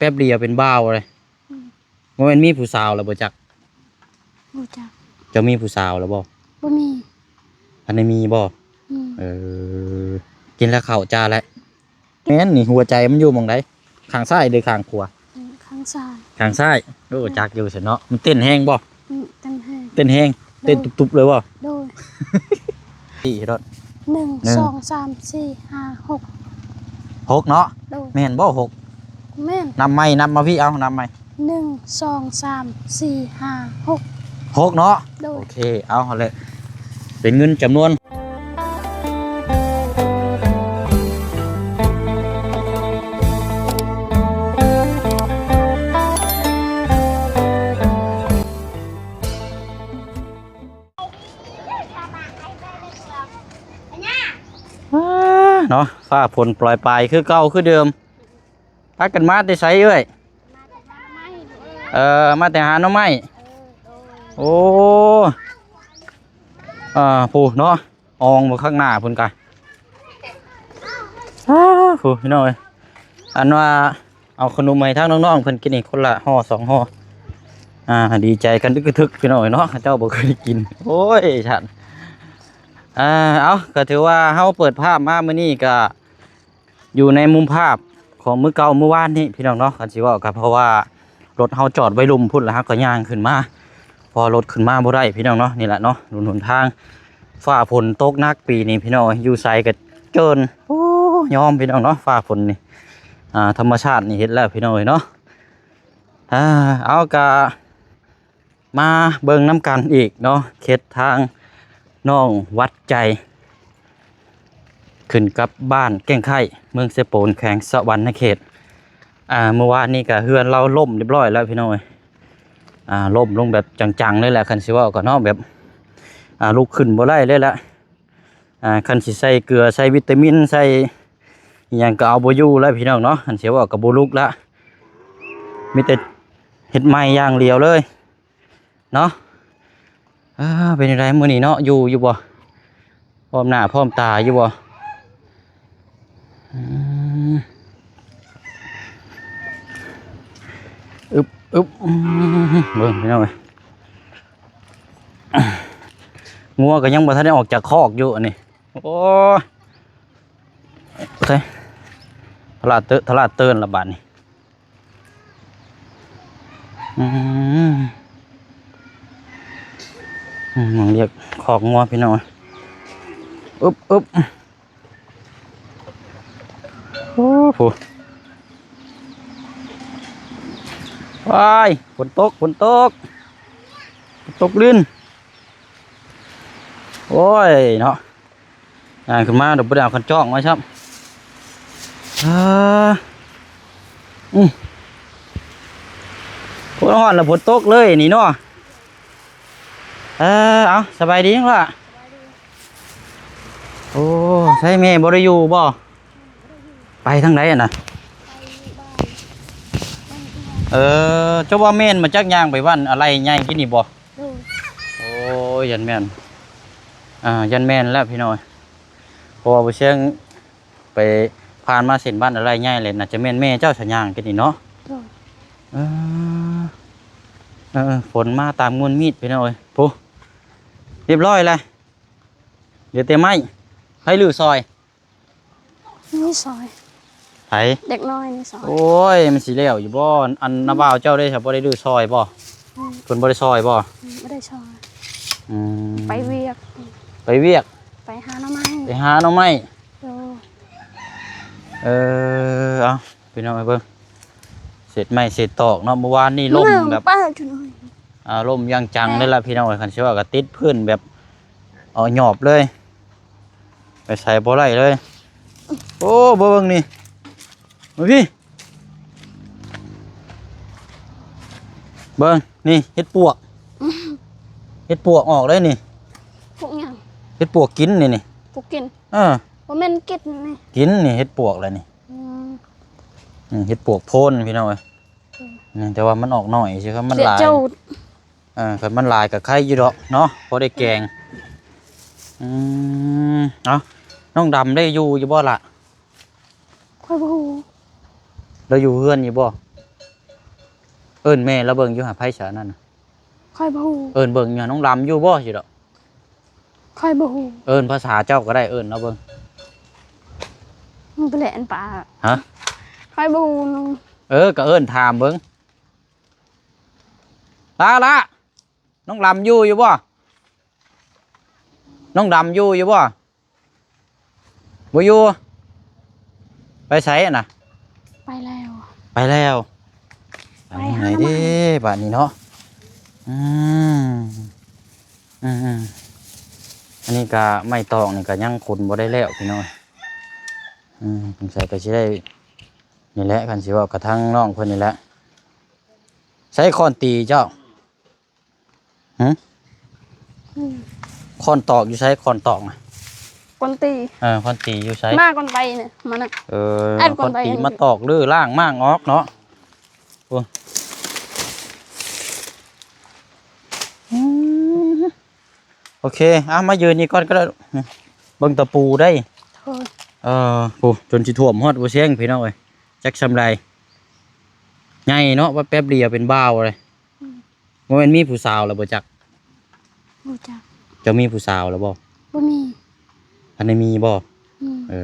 ແປັບດຽວເປັນບ່າວເລີຍ. ອືມ ບໍ່ແມ່ນມີຜູ້ສາວແລ້ວບໍ່ຈັກ? ບໍ່ຈັກ. ເຈົ້າມີຜູ້ສາວແລ້ວບໍ່? ບໍ່ມີ. ທັນໄດ້ມີບໍ່? ອືມ ເອີ ກິນແລ້ວເຂົ້າຈ້າແລ້ວ. ແມ່ນນີ້ ຫົວໃຈມັນຢູ່ໝ່ອງໃດ? ຂ້າງຊ້າຍຫຼືຂ້າງຂວາ? ອືມ ຂ້າງຊ້າຍ. ຂ້າງຊ້າຍ. ໂອ້ ອືມ ຈັກຢູ່ຊັ້ນເນາະ. ມັນເຕັ້ນແຮງບໍ່? ອືມ ເຕັ້ນແຮງ. ເຕັ້ນແຮງ. ໂດຍ. ເຕັ້ນຕຸບໆເລີຍບໍ່? ໂດຍ. ສີ່ໂລດ. ໜຶ່ງ ໜຶ່ງ ສອງ ສາມ ສີ່ ຫ້າ ຫົກ. ຫົກເນາະ? ໂດຍ. ແມ່ນບໍ່ຫົກ? ແມ່ນ. ນັບໃໝ່ ນັບມາພີ້ ເອົາ ນັບໃໝ່. ໜຶ່ງ ສອງ ສາມ ສີ່ ຫ້າ ຫົກ. ຫົກເນາະ? ໂດຍ. ໂອເຄ ເອົາຫັ້ນແຫຼະ ເປັນເງິນຈຳນວນ ອາ ເນາະ ຟ້າຝົນປລອຍປາຍຄືເກົ່າຄືເດີມ. ພາກັນມາແຕ່ໃສເອື້ອຍ? ເອີ ມາແຕ່ຫາໜໍ່ໄມ້. ໂອ້ ເອີ ຜູ້ເນາະ ອອງບໍ່ ຂ້າງໜ້າພຸ້ນກະ ອາ ຜູ້ ພີ່ນ້ອງເອີຍ ອັນວ່າເອົາຂະໜົມໃຫ້ທາງນ້ອງໆເພິ່ນກິນອີກຄົນລະຫໍ່ສອງຫໍ່. ອາ ດີໃຈກັນຕຶກກະທຶກ ພີ່ນ້ອງເອີຍເນາະ ເຂົາເຈົ້າບໍ່ເຄີຍໄດ້ກິນ. ໂອ້ຍ ທ່ານ ອາ ເອົາ ກະຖືວ່າເຮົາເປີດພາບມາມື້ນີ້ກະ ຢູ່ໃນມຸມພາບຂອງມື້ເກົ່າມື້ວານນີ້ພີ່ນ້ອງເນາະ. ຄັນຊິເວົ້າກໍເພາະວ່າລົດເຮົາຈອດໄວ້ລຸ່ມພຸ້ນ ແລ້ວເຮົາກໍຍ່າງຂຶ້ນມາ ເພາະວ່າລົດຂຶ້ນມາບໍ່ໄດ້ພີ່ນ້ອງເນາະ. ນີ້ແຫຼະເນາະ ຖະໜົນຫົນທາງ ຟ້າຝົນຕົກໜັກປີນີ້ພີ່ນ້ອງເອີຍ ຢູ່ໃສກໍເຈີນ. ໂອ້ ຍອມພີ່ນ້ອງເນາະ ຟ້າຝົນນີ້ ອາ ທຳມະຊາດນີ້ເຮັດແລ້ວພີ່ນ້ອງເອີຍເນາະ. ອາ ເອົາ ກະ ມາເບິ່ງນຳກັນອີກເນາະ ເຂດທາງໜອງວັດໃຈ ຂຶ້ນກັບບ້ານແກ້ງໄຄ້ ເມືອງເຊໂປນ ແຂວງສະຫວັນນະເຂດ. ອ່າ ເມື່ອວານນີ້ກະເຮືອນລາວລົ້ມຮຽບຮ້ອຍແລ້ວພີ່ນ້ອງເອີຍ ອ່າ ລົ້ມລົງແບບຈັງໆເລີຍແຫຼະ ຄັນຊິເວົ້າກໍເນາະ ແບບ ອ່າ ລຸກຂຶ້ນບໍ່ໄດ້ເລີຍແຫຼະ. ອ່າ ຄັນຊິໃສ່ເກືອ ໃສ່ວິຕາມິນ ໃສ່ອີ່ຫຍັງກໍເອົາບໍ່ຢູ່ແລ້ວພີ່ນ້ອງເນາະ ຄັນຊິເວົ້າກໍບໍ່ລຸກລະ ມີແຕ່ເຮັດໃໝ່ຢ່າງດຽວເລີຍ. ເນາະ ເອີ ເປັນຈັ່ງໃດມື້ນີ້ເນາະ ຢູ່ ຢູ່ບໍ່ ພ້ອມໜ້າພ້ອມຕາຢູ່ບໍ່? ອືມ ອຶບ ອຶບ ອືມ ເບິ່ງພີ່ນ້ອງເອີຍ ງົວກໍຍັງບໍ່ທັນໄດ້ອອກຈາກຄອກຢູ່ອັນນີ້. ໂອ້ຍ ໂອເຄ ທະລາດເຕີນ ທະລາດເຕີນລະບາດນີ້. ອືມ ອືມ ມາລຽກຄອກງົວພີ່ນ້ອງ. ອຶບ ອຶບ ໂອ້ໂຫ ວ້າຍ ຝົນຕົກ ຝົນຕົກ ຝົນຕົກລິນ. ໂອ້ຍເນາະ ຍ່າງຂຶ້ນມາໂດຍບໍ່ໄດ້ເອົາຄັນຈອກມາຊ້ຳ. ເອີ ອືມ ໂອ້ ຮ້ອນລະຝົນຕົກເລີຍນີ້ເນາະ. ເອີ ເອົາ ສະບາຍດີຫຍັງລະ? ໂອ້ ໃສແມ່ບໍ່ໄດ້ຢູ່ບໍ່? ໄປທາງໃດຫັ້ນນະ? ເອີ ເຈົ້າວ່າແມ່ນມາຈັກ ຍ່າງໄປບ້ານອາໄລໃຫຍ່ກິນນີ້ບໍ່? ໂດຍ ໂອ້ຍ ຢ້ານແມ່ນ ອ່າ ຢ້ານແມ່ນແລ້ວພີ່ນ້ອງ ເພາະວ່າບໍ່ຊຽງໄປຜ່ານມາເສັ້ນບ້ານອາໄລໃຫຍ່ແຫຼະ ໜ້າຈະແມ່ນແມ່ເຈົ້າສະຍ່າງກິນນີ້ເນາະ. ໂດຍ ເອີ ເອີ ຝົນມາຕາມງວນມີດພີ່ນ້ອງເອີຍ. ພຸ້ນ ຮຽບຮ້ອຍແລ້ວ ເຫຼືອແຕ່ໄມ້ ໃຜຮື້ຊອຍ? ນີ້ຊອຍ ໃຜ? ເດັກນ້ອຍນີ້ຊອຍ. ໂອ້ຍ ມັນຊິແລ້ວຢູ່ບໍ່? ອັນ ອືມ ນ້າບ່າວເຈົ້າເດ້ ບໍ່ໄດ້ຮື້ຊອຍບໍ່? ອືມ ເພິ່ນບໍ່ໄດ້ຊອຍບໍ່? ອືມ ບໍ່ໄດ້ຊອຍ. ອືມ ໄປວຽກ ໄປວຽກ ໄປຫາໜໍ່ໄມ້ ໄປຫາໜໍ່ໄມ້. ໂດຍ ເອີ ເອົາ ພີ່ນ້ອງເອີຍ ເບິ່ງເສດໄມ້ເສດຕອກເນາະ ເມື່ອວານນີ້ລົ້ມແບບ ອ່າ ລົ້ມຢ່າງຈັງເລີຍລະພີ່ນ້ອງເອີຍ. ຄັນຊິວ່າກໍຕິດພື້ນແບບ ເອົາຫຍອບເລີຍ ໄປໃສບໍ່ໄດ້ເລີຍ. ໂອ້ ເບິ່ງນີ້ ມາພີ້ ເບິ່ງນີ້ ເຫັດປວກ ເຫັດປວກອອກເດ້ນີ້. ປວກຫຍັງ? ເຫັດປວກກິນນີ້ ນີ້ ປວກກິນ. ເອີ ບໍ່ແມ່ນກິນນີ້ ກິນນີ້ ເຫັດປວກລະນີ້. ອືມ ອືມ ເຫັດປວກໂພນພີ່ນ້ອງເອີຍ. ອືມ ນີ້ ແຕ່ວ່າມັນອອກໜ້ອຍຊື່ ຄັນມັນຫຼາຍ ເອີ ຄັນມັນຫຼາຍກໍໄຄຢູ່ດອກເນາະ ພໍໄດ້ແກງ. ອືມ ເອົ້າ ນ້ອງດຳໄດ້ຢູ່ ຢູ່ບໍ່ລະ? ຂ້ອຍບໍ່ຮູ້ ລາວຢູ່ເຮືອນຢູ່ບໍ່? ເອີ້ນແມ່ລາວເບິ່ງຢູ່ຫາ ໃຜສານັ້ນນະ? ຂ້ອຍບໍ່ຮູ້. ເອີ້ນເບິ່ງຢູ່ຫາ ນ້ອງລຳຢູ່ບໍ່? ຊິດອກ. ຂ້ອຍບໍ່ຮູ້. ເອີ້ນພາສາເຈົ້າກໍໄດ້ ເອີ້ນລາວເບິ່ງ. ມັນໄປແລ່ນປ່າ. ຮະ? ຂ້ອຍບໍ່ຮູ້. ເອີ ກໍເອີ້ນຖາມເບິ່ງ. ລາ ລາ ນ້ອງລຳຢູ່ ຢູ່ບໍ່? ນ້ອງດຳຢູ່ ຢູ່ບໍ່? ບໍ່ຢູ່. ໄປໃສນະ? ໄປແລ້ວ. ໄປແລ້ວ. ໄປຫາໜໍ່ໄມ້ເດ້ ບາດນີ້ເນາະ. ອືມ ອືມໆ ອັນນີ້ກະໄມ້ຕອກນີ້ກະຍັງຂົນບໍ່ໄດ້ແລ້ວພີ່ນ້ອງ. ອືມ ສົງໄສກະຊິໄດ້ນີ້ແຫຼະ ຄັນຊິເວົ້າກະທາງນ້ອງເພິ່ນນີ້ແຫຼະ. ໃຊ້ຄ້ອນຕີເຈົ້າ? ຫື? ອືມ ຄ້ອນຕອກຢູ່ໃສ? ຄ້ອນຕອກນະ ກ້ອນຕີ. ເອີ ຄ້ອນຕີຢູ່ໃສ? ມາກ້ອນໄປນະ ມານະ. ເອີ ອ້າຍກ້ອນໄປ ຄ້ອນຕີມາຕອກ ຫຼື ລ້າງມ້າງອອກເນາະ. ໂອ້ ອືມ ໂອເຄ ເອົາ ມາຢືນນີ້ກ່ອນກໍໄດ້. ເບິ່ງຕະປູໄດ໋. ໂອ້ຍ ເອີ ໂອ້ ຈົນຊິຖ້ວມຮອດບໍ່ແຊງ ພີ່ນ້ອງເອີຍ. ຈັກສ່ຳໃດ ໃຫຍ່ເນາະ ວ່າແປັບດຽວເປັນບ່າວເລີຍ. ອືມ ບໍ່ແມ່ນມີຜູ້ສາວແລ້ວບໍ່ຈັກ? ບໍ່ຈັກ. ເຈົ້າມີຜູ້ສາວແລ້ວບໍ່? ບໍ່ມີ. ທັນໄດ້ມີບໍ່? ອືມ ເອີ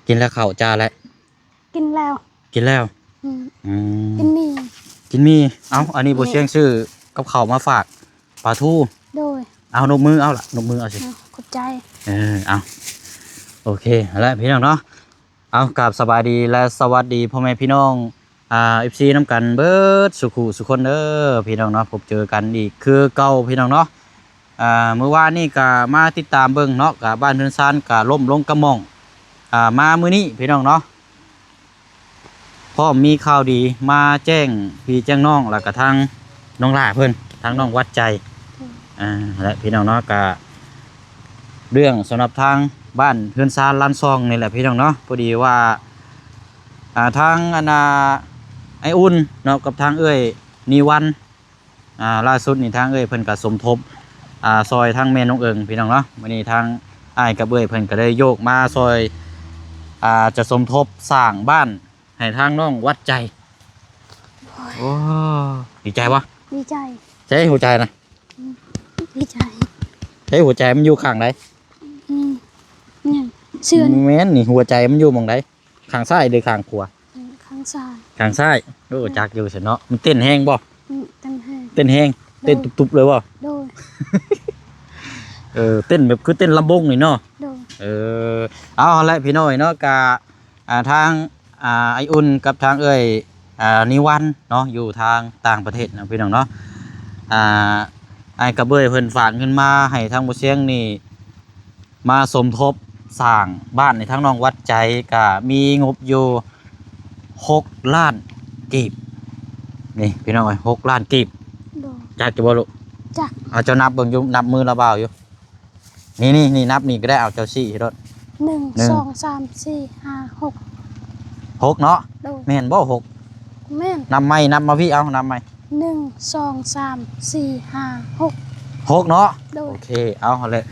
ກິນແລ້ວເຂົ້າຈ້າແລ້ວ? ກິນແລ້ວ. ກິນແລ້ວ? ອືມ ອືມ ກິນໝີ່. ກິນໝີ່. ເອົ້າ ອັນນີ້ບໍ່ຊຽງຊື້ກັບເຂົ້າມາຝາກ ປາທູ. ໂດຍ. ເອົາ ນົບມືເອົາລະ ນົບມືເອົາຊິ. ເອົາ ຂອບໃຈ. ເອີ ເອົາ ໂອເຄ ຫັ້ນແຫຼະພີ່ນ້ອງເນາະ. ເອົາ ກາບສະບາຍດີ ແລະ ສະຫວັດດີພໍ່ແມ່ພີ່ນ້ອງ ອ່າ ເອັຟຊີ ນຳກັນເບິດສູ່ຄູ່ສູ່ຄົນເດີພີ່ນ້ອງເນາະ. ພົບເຈີກັນອີກຄືເກົ່າພີ່ນ້ອງເນາະ. ອ່າ ມື້ວານນີ້ກະມາຕິດຕາມເບິ່ງເນາະ ກະບ້ານເຮືອນຊານກະລົ້ມລົງກະໝ່ອງ. ອ່າ ມາມື້ນີ້ພີ່ນ້ອງເນາະ ພ້ອມມີຂ່າວດີມາແຈ້ງພີ່ແຈ້ງນ້ອງ ແລ້ວກະທາງນ້ອງຫຼ້າເພິ່ນ ທາງນ້ອງວັດໃຈ. ອືມ ອ່າ ແລະ ພີ່ນ້ອງເນາະ ກະເລື່ອງສຳລັບທາງບ້ານເຮືອນຊານລານຊ່ອງນີ້ແຫຼະພີ່ນ້ອງເນາະ. ພໍດີວ່າ ອ່າ ທາງອັນນ່າ ອ້າຍອຸ່ນເນາະ ກັບທາງເອື້ອຍນີວັນ ອ່າ ລ່າສຸດນີ້ທາງເອື້ອຍເພິ່ນກະສົມທົບ ອ່າ ຊ່ອຍທາງແມ່ນ້ອງເອີງພີ່ນ້ອງເນາະ. ມື້ນີ້ທາງອ້າຍກັບເອື້ອຍເພິ່ນກະໄດ້ໂຍກມາຊ່ອຍ ອ່າ ຈະສົມທົບສ້າງບ້ານໃຫ້ທາງນ້ອງວັດໃຈ. ໂອ້ຍ ໂອ້ ດີໃຈບໍ່? ດີໃຈ. ໃສຫົວໃຈນະ? ອືມ ດີໃຈ. ໃສຫົວໃຈມັນຢູ່ຂ້າງໃດ? ອືມ ແມ່ນ ເຊື່ອ ແມ່ນນີ້ ຫົວໃຈມັນຢູ່ໝ່ອງໃດ? ຂ້າງຊ້າຍ ຫຼື ຂ້າງຂວາ? ເອີ ຂ້າງຊ້າຍ. ຂ້າງຊ້າຍ. ໂອ້ ອືມ ຈັກຢູ່ຊັ້ນເນາະ. ມັນເຕັ້ນແຮງບໍ່? ອືມ ເຕັ້ນແຮງ. ເຕັ້ນແຮງ. ໂດຍ. ເຕັ້ນຕຸບໆເລີຍບໍ່? ໂດຍ. ເອີ ເຕັ້ນແບບຄືເຕັ້ນລຳວົງນີ້ເນາະ. ໂດຍ. ເອີ ເອົາ ຫັ້ນແຫຼະພີ່ນ້ອງເນາະ ກະ ອ່າ ທາງ ອ່າ ອ້າຍອຸ່ນກັບທາງເອື້ອຍ ອ່າ ນິວັນເນາະ ຢູ່ທາງຕ່າງປະເທດເນາະ ພີ່ນ້ອງເນາະ. ອ່າ ອ້າຍກັບເອື້ອຍເພິ່ນຝາກເງິນມາໃຫ້ທາງບໍ່ຊຽງນີ້ ມາສົມທົບສ້າງບ້ານໃຫ້ທາງນ້ອງວັດໃຈ ກະມີງົບຢູ່ຫົກລ້ານກີບ. ນີ້ພີ່ນ້ອງເອີຍ ຫົກລ້ານກີບ. ໂດຍ. ຈັກຢູ່ບໍ່ລູກ? ຈັກ. ເອົາ ເຈົ້ານັບເບິ່ງຢູ່ ນັບມືລະບ່າວຢູ່. ນີ້ໆ ນີ້ນັບນີ້ກໍໄດ້ ເອົາ ເຈົ້າຊີ້ໃຫ້ໂລດ. ໜຶ່ງ ໜຶ່ງ ສອງ ສາມ ສີ່ ຫ້າ ຫົກ ຫົກເນາະ. ໂດຍ. ແມ່ນບໍ່ຫົກ? ແມ່ນ. ນັບໃໝ່ ນັບມາພີ້ ເອົາ ນັບໃໝ່. ໜຶ່ງ ສອງ ສາມ ສີ່ ຫ້າ ຫົກ ຫົກເນາະ. ໂດຍ. ໂອເຄ ເອົາ ຫັ້ນແຫຼະ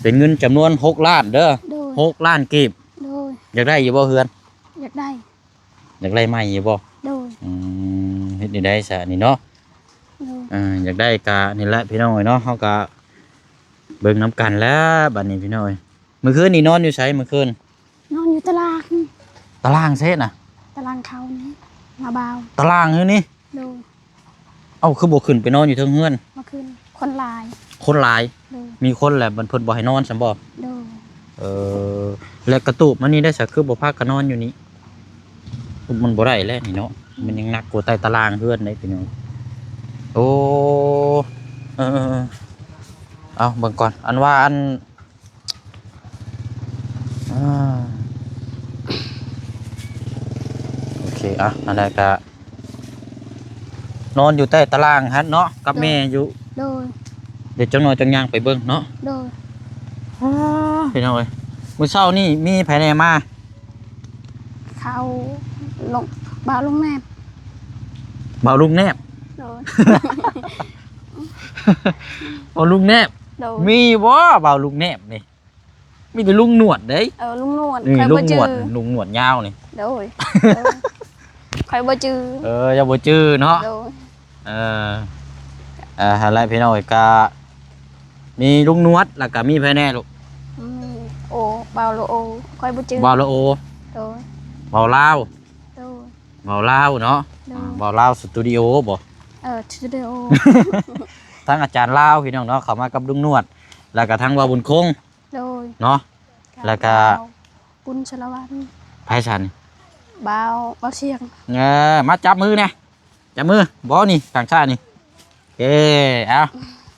ເປັນເງິນຈຳນວນຫົກລ້ານເດີ. ໂດຍ. ຫົກລ້ານກີບ. ໂດຍ. ຢາກໄດ້ຢູ່ບໍ່ເຮືອນ? ຢາກໄດ້. ຢາກໄດ້ໃໝ່ຢູ່ບໍ່? ໂດຍ. ອືມ ເຮັດແນວໃດຊະນີ້ເນາະ? ໂດຍ. ເອີ ຢາກໄດ້ກະນີ້ແຫຼະພີ່ນ້ອງເອີຍເນາະ ເຮົາກະເບິ່ງນຳກັນແຫຼະບັດນີ້ພີ່ນ້ອງເອີຍ. ມື້ຄືນນີ້ນອນຢູ່ໃສມື້ຄືນ? ນອນຢູ່ຕະລ່າງ. ຕະລ່າງໃສນະ? ຕະລ່າງເຂົານີ້ ມາບ່າວ. ຕະລ່າງຢູ່ນີ້? ໂດຍ. ເອົ້າ ຄືບໍ່ຂຶ້ນໄປນອນຢູ່ເທິງເຮືອນ? ມາຄືນ ຄົນຫຼາຍ. ຄົນຫຼາຍ? ໂດຍ. ມີຄົນແຫຼະ ມັນເພິ່ນບໍ່ໃຫ້ນອນຊັ້ນບໍ່? ໂດຍ. ເອີ ແລະກະຕູບມານີ້ໄດ້ສະ ຄືບໍ່ພາກັນນອນຢູ່ນີ້? ມັນບໍ່ໄດ້ແຫຼະນີ້ເນາະ. ອືມ. ມັນຍັງໜັກກວ່າໃຕ້ຕະລ່າງເຮືອນເດ້ພີ່ນ້ອງ. ໂອ້ ເອີໆ ເອົາເບິ່ງກ່ອນ ອັນວ່າອັນ ອ່າ ໂອເຄ ອ່ະ ອັນນັ້ນກະນອນຢູ່ໃຕ້ຕະລ່າງຫັ້ນເນາະ ກັບແມ່ຢູ່. ໂດຍ. ດຽວຈັກໜ້ອຍຈັ່ງຍ່າງໄປເບິ່ງເນາະ. ໂດຍ. ອ້າ ພີ່ນ້ອງເອີຍ ມື້ເຊົ້ານີ້ມີໃຜແດ່ມາ? ເຂົາ ລຸງ ບ່າວລຸງແນບ. ບ່າວລຸງແນບ? ໂດຍ. ບ່າວລຸງແນບ? ໂດຍ. ມີບໍ່ບ່າວລຸງແນບນີ້? ມີແຕ່ລຸງໜວດເດ້. ເອີ ລຸງໜວດ. ນີ້ ລຸງໜວດ ລຸງໜວດຍາວນີ້. ໂດຍ ໂດຍ. ຂ້ ຂ້ອຍບໍ່ຈື່. ເອີ ເຈົ້າບໍ່ຈື່ເນາະ. ໂດຍ. ເອີ ເອີ ຫັ້ນແຫຼະພີ່ນ້ອງເອີຍ ກະມີລຸງໜວດ ແລ້ວກະມີໃຜແດ່ລູກ? ມີໂອ ບ່າວລະໂອ ຂ້ອຍບໍ່ຈື່. ບ່າວລະໂອ. ໂດຍ. ບ່າວລາວ. ໂດຍ. ບ່າວລາວເນາະ. ໂດຍ. ອ່າ ບ່າວລາວສະຕູດິໂອບໍ? ເອີ ສະຕູດິໂອ. ທັງອາຈານລາວພີ່ນ້ອງເນາະ ເຂົ້າມາກັບລຸງໜວດ ແລ້ວກະທັງບ່າວບຸນຄົງ. ໂດຍ. ເນາະ ແລ້ວກະ ບ່າວບຸນສາລະວັນ. ໃຜຊັ້ນ? ບ່າວ ບ່າວຊຽງ. ເອີ ມາຈັບມືແດ່ ຈັບມື. ບໍ່ນີ້ ທາງຊ້າຍນີ້. ເອີ ເອົາ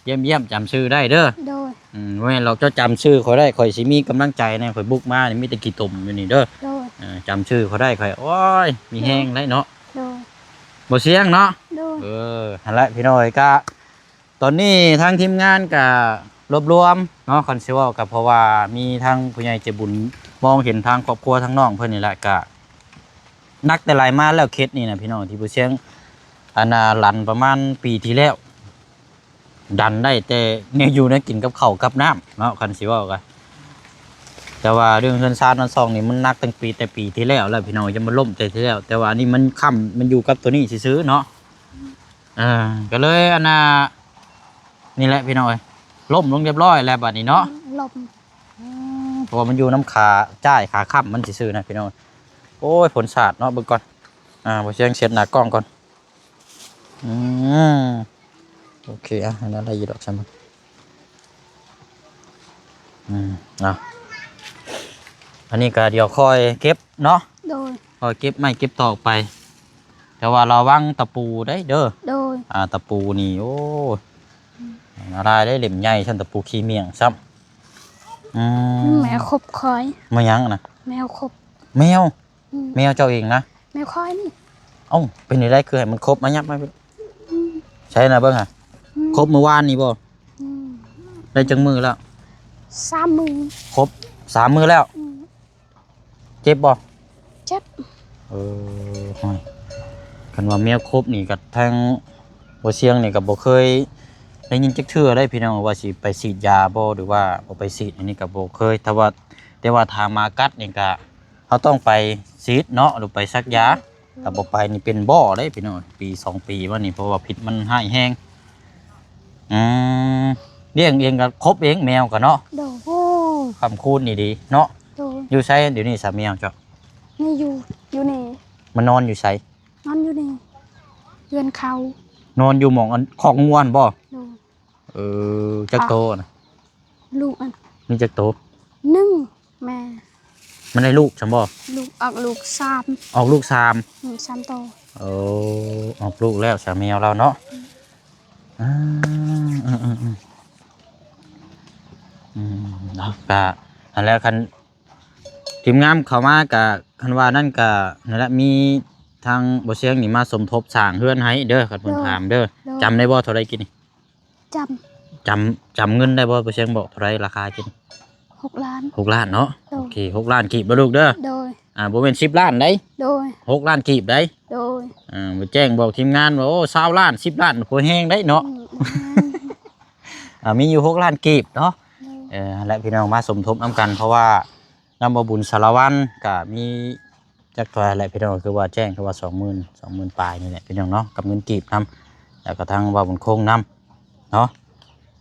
ຢ້ຽມໆ ຈຳຊື່ໄດ້ເດີ. ໂດຍ. ອືມ ບໍ່ແມ່ນດອກ ເຈົ້າຈຳຊື່ຂ້ອຍໄດ້ ຂ້ອຍຊິມີກຳລັງໃຈແດ່ ຂ້ອຍບຸກມານີ້ມີແຕ່ຂີ້ຕົມຢູ່ນີ້ເດີ. ໂດຍ. ເອີ ຈຳຊື່ຂ້ອຍໄດ້ ຂ້ອຍ ໂອ້ຍ ມີແຮງໄດ໋ເນາະ. ໂດຍ. ບໍ່ຊຽງເນາະ. ໂດຍ. ເອີ ຫັ້ນແຫຼະພີ່ນ້ອງເອີຍ ກະ ຕອນນີ້ທາງທີມງານກະລວບລວມເນາະ ຄັນຊິເວົ້າກະເພາະວ່າມີທາງຜູ້ໃຫຍ່ໃຈບຸນມອງເຫັນທາງຄອບຄົວທາງນ້ອງເພິ່ນນີ້ແຫຼະ ກະໜັກແຕ່ໄຫຼມາແລ້ວ ເຂດນີ້ນະພີ່ນ້ອງ ທີ່ບໍ່ຊຽງ ອັນນ່າ ລັນປະມານປີທີ່ແລ້ວ ດັນໄດ້ແຕ່ແນວຢູ່ແນວກິນກັບເຂົ້າກັບນ້ຳເນາະ ຄັນຊິເວົ້າກະ ແຕ່ວ່າເລື່ອງເຮືອນຊານບ້ານຊ່ອງນີ້ມັນໜັກຕັ້ງປີ ແຕ່ປີທີ່ແລ້ວແລ້ວພີ່ນ້ອງ ຈະມາລົ້ມແຕ່ທີ່ແລ້ວ ແຕ່ວ່າອັນນີ້ມັນຄ້ຳ ມັນຢູ່ກັບໂຕນີ້ຊື່ໆເນາະ. ອ່າ ກໍເລີຍອັນນ່າ ນີ້ແຫຼະພີ່ນ້ອງເອີຍ ລົ້ມລົງຮຽບຮ້ອຍແລ້ວບາດນີ້ເນາະ. ອືມ ລົ້ມ ເພາະວ່າມັນຢູ່ນຳຂາຈ້າຍຂາຄ້ຳມັນຊື່ໆນະພີ່ນ້ອງ. ໂອ້ຍ ຝົນສາດເນາະ ເບິ່ງກ່ອນ. ອ່າ ບໍ່ຊຽງເຊັດໜ້າກ້ອງກ່ອນ. ອືມ ໂອເຄ ອ່ະ ອັນນັ້ນໄດ້ຢູ່ດອກຊ້ຳ. ອືມ ເອົາ ອັນນີ້ກໍດຽວຄ່ອຍເກັບເນາະ. ໂດຍ. ຄ່ອຍເກັບໄມ້ເກັບຕອກໄປ ແຕ່ວ່າລະວັງຕະປູໄດ້ເດີ. ໂດຍ. ອ່າ ຕະປູນີ້ ໂອ້ ອືມ ອັນຕະລາຍເດ້ ເຫຼັ້ມໃຫຍ່ຊັ້ນ ຕະປູຂີ້ໝ້ຽງຊ້ຳ. ອືມ ແມວຂົບຂ້ອຍ. ແມວຫຍັງນະ? ແມວຂົບ. ແມວ? ອືມ ແມວເຈົ້າເອງນະ? ແມວຂ້ອຍນີ້. ເອົ້າ ເປັນຈັ່ງໃດຄືໃຫ້ມັນຂົບ ມາຫຍັບມາ. ອືມ ໃສນະ ເບິ່ງຫາ. ອືມ ຂົບມື້ວານນີ້ບໍ່? ອືມ ໄດ້ຈັກມື້ແລ້ວ? ສາມມື້. ຂົບສາມມື້ແລ້ວ. ອືມ ເຈັບບໍ່? ເຈັບ. ເອີ ໂອ້ຍ ຄັນວ່າແມວຂົບນີ້ກໍທາງບໍ່ຊຽງນີ້ກໍບໍ່ເຄີຍໄດ້ຍິນຈັກເທື່ອເດ້ພີ່ນ້ອງ ວ່າຊິໄປສີດຢາບໍ່ ຫຼືວ່າບໍ່ໄປສີດ ອັນນີ້ກໍບໍ່ເຄີຍ ແຕ່ວ່າ ແຕ່ວ່າຖ້າໝາກັດນີ້ກໍ ເຮົາຕ້ອງໄປສີດເນາະ ຫຼືໄປສັກຢາ. ຖ້າບໍ່ໄປນີ້ເປັນບໍ່ເດ້ພີ່ນ້ອງ ປີສອງປີມານີ້ ເພາະວ່າພິດມັນຮ້າຍແຮງ. ອືມ ລ້ຽງເອງກໍຄົບເອງແມວກໍເນາະ. ໂດຍ. ໂອ້ ຄ້ຳຄູນດີໆເນາະ. ໂດຍ. ຢູ່ໃສດຽວນີ້ສາແມວເຈົ້າ? ນີ້ຢູ່ ຢູ່ນີ້. ມານອນຢູ່ໃສ? ນອນຢູ່ນີ້ ເຮືອນເຂົາ. ນອນຢູ່ໝ່ອງອັນຄອກງົວຫັ້ນບໍ່? ໂດຍ. ເອີ ຈັກໂຕນະ? ລູກອັນ ມີຈັກໂຕ? ໜຶ່ງ ແມ່. ມັນໄດ້ລູກຊັ້ນບໍ່? ລູກ ອອກລູກສາມ. ອອກລູກສາມ. ອືມ ສາມໂຕ. ໂອ້ ອອກລູກແລ້ວສາແມວລາວເນາະ. ອືມ ອືມ ອືມ ອືມ ເນາະ ກະຫັ້ນແຫຼະ ຄັນທີມງານເຂົ້າມາກະ ຄັນວ່ານັ້ນກະ ນັ້ນແຫຼະ ມີທາງບໍ່ຊຽງນີ້ມາສົມທົບສ້າງເຮືອນໃຫ້ເດີ ຄັນເພິ່ນ ໂດຍ ຖາມເດີ. ໂດຍ. ຈຳໄດ້ບໍ່ເທົ່າໃດກີ້ນີ້? ຈຳ ຈຳ ຈຳເງິນໄດ້ບໍ່? ບໍ່ຊຽງບອກເທົ່າໃດລາຄາກິນ? ຫົກລ້ານ. ຫົກລ້ານເນາະ. ໂດຍ. ໂອເຄ ຫົກລ້ານກີບເດີລູກເດີ. ໂດຍ. ອ່າ ບໍ່ແມ່ນສິບລ້ານໃດ໋. ໂດຍ. ຫົກລ້ານກີບໃດ໋. ໂດຍ. ອ່າ ບໍ່ແຈ້ງບອກທີມງານວ່າ ໂອ້ ຊາວລ້ານ ສິບລ້ານ ບໍ່ແຮງໄດ໋ເນາະ. ອືມ ອ່າ ມີຢູ່ຫົກລ້ານກີບເນາະ. ໂດຍ. ເອີ ຫັ້ນແຫຼະ ພີ່ນ້ອງມາສົມທົບນຳກັນ ເພາະວ່ານຳບໍ່ບຸນສາລະວັນກະມີ ຈັກເທົ່າໃດແຫຼະພີ່ນ້ອງ ຄືວ່າແຈ້ງ ຄືວ່າສອງໝື່ນ ສອງໝື່ນປາຍນີ້ແຫຼະພີ່ນ້ອງເນາະ ກັບເງິນກີບນຳ ແລ້ວກໍທາງບ່າວບຸນຄົງນຳເນາະ.